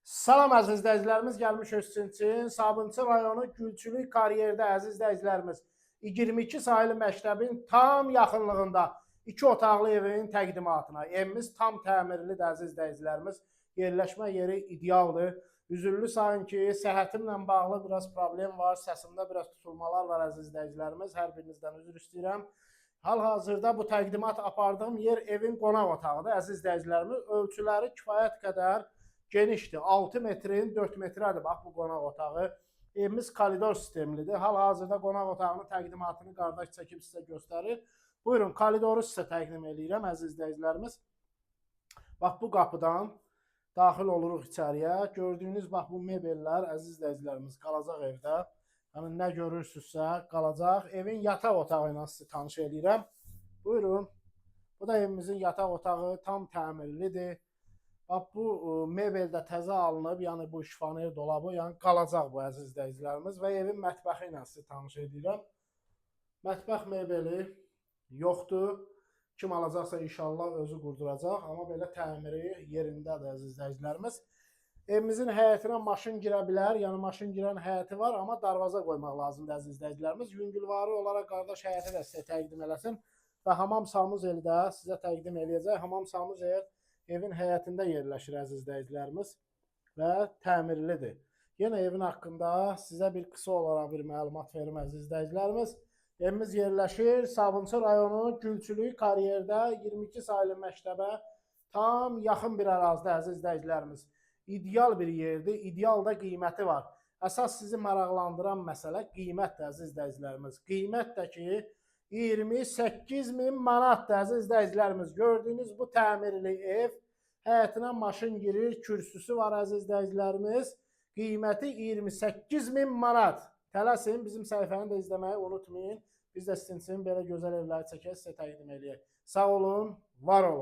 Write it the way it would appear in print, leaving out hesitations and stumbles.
Salam əziz izləyicilərimiz, gəlmişik sizin üçün Sabunçu rayonu Gülçülük karyerdə əziz izləyicilərimiz 22 sayılı məktəbin tam yaxınlığında iki otaqlı evin təqdimatına. Evimiz tam təmirlidir əziz izləyicilərimiz. Yerləşmə yeri idealdır. Üzürlü sayın ki, səhhətimlə bağlı biraz problem var, səsimdə biraz tutulmalar var əziz izləyicilərimiz. Hər birinizdən üzr istəyirəm. Hal-hazırda bu təqdimat apardığım yer evin qonaq otağıdır əziz izləyicilərimiz. Ölçüləri kifayət qədər genişdir. 6 metrin 4 metrədir bax bu qonaq otağı. Evimiz koridor sistemlidir. Hal-hazırda qonaq otağının təqdimatını qardaş çəkib sizə göstərir. Buyurun, koridoru sizə təqdim eləyirəm əziz izləyicilərimiz. Bax bu qapıdan daxil oluruq içəriyə. Gördüyünüz bax bu mebellər əziz izləyicilərimiz qalacaq evdə. Yəni nə görürsünüzsə qalacaq. Evin yataq otağı ilə sizi tanış eləyirəm. Buyurun. Bu da evimizin yataq otağı tam təmirlidir. Bax bu mebel də təzə alınıb, yəni bu şifaner dolabı, yəni qalacaq bu əziz izləyicilərimiz və evin mətbəxi ilə sizi tanış edirəm. Mətbəx mebeli yoxdur. Kim alacaqsa inşallah özü qurduracaq, amma belə təmiri yerindədir əziz izləyicilərimiz. Evimizin həyətinə maşın girə bilər, yəni maşın girən həyəti var, amma darvaza qoymaq lazımdır əziz izləyicilərimiz. Yüngülvari olaraq qardaş həyəti də sizə təqdim eləsin və hamam sanuzeli də sizə təqdim eləyəcək. Hamam sanuzel evin həyətində yerləşir əziz izləyicilərimiz və təmirlidir. Yenə evin haqqında sizə bir qısa olaraq bir məlumat verim əziz izləyicilərimiz. Evimiz yerləşir Sabunçu rayonu Gülçülük karyerdə 22 sayılı məktəbə tam yaxın bir ərazidə əziz izləyicilərimiz. İdeal bir yerdir, ideal da qiyməti var. Əsas sizi maraqlandıran məsələ qiymətdir əziz izləyicilərimiz. Qiymət də ki 28 min manatdır əziz izləyicilərimiz. Gördüyünüz bu təmirli ev həyətinə maşın girir, kürsüsü var əziz izləyicilərimiz. Qiyməti 28 min manat. Tələsin, bizim səhifəni də izləməyi unutmayın. Biz də sizin üçün belə gözəl evləri çəkək, sizə təqdim eləyək. Sağ olun, var olun.